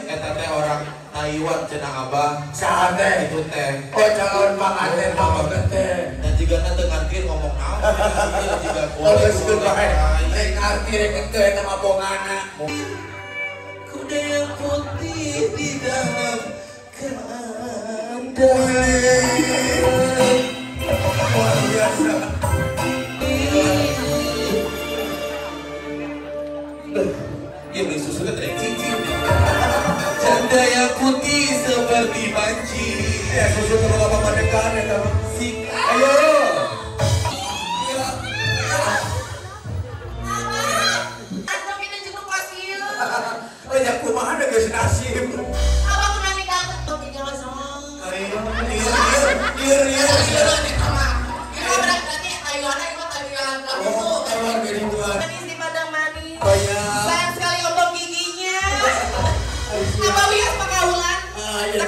Eta teh orang Taiwan cenah abah. Saha teh? Itu teh. Oh calon panganten mah teh. Dan jika teu ngarti ngomong naon jika oh geus keun bae. Rek ngarti rek henteu eta mah bongana. Kuda yang putih di dalam kandang. Luar biasa. Dia beli susu kan dari cincin. Janda yang putih seperti panci. Ya susu terlalu apa madekan ya teman. Sik, ayo. Abah, kita jenguk pasir. Banyak kumaha ada guys nasib. Abah pernah nikah tuh jangan sama. Ayo, iya, iya, iya. Ini berarti Taiwan itu Taiwan kamu. Oh, Taiwan gini tuan. Manis di Padang manis. Banyak. Sayang sekali ombak giginya. Apa wias pakaulan? Iya.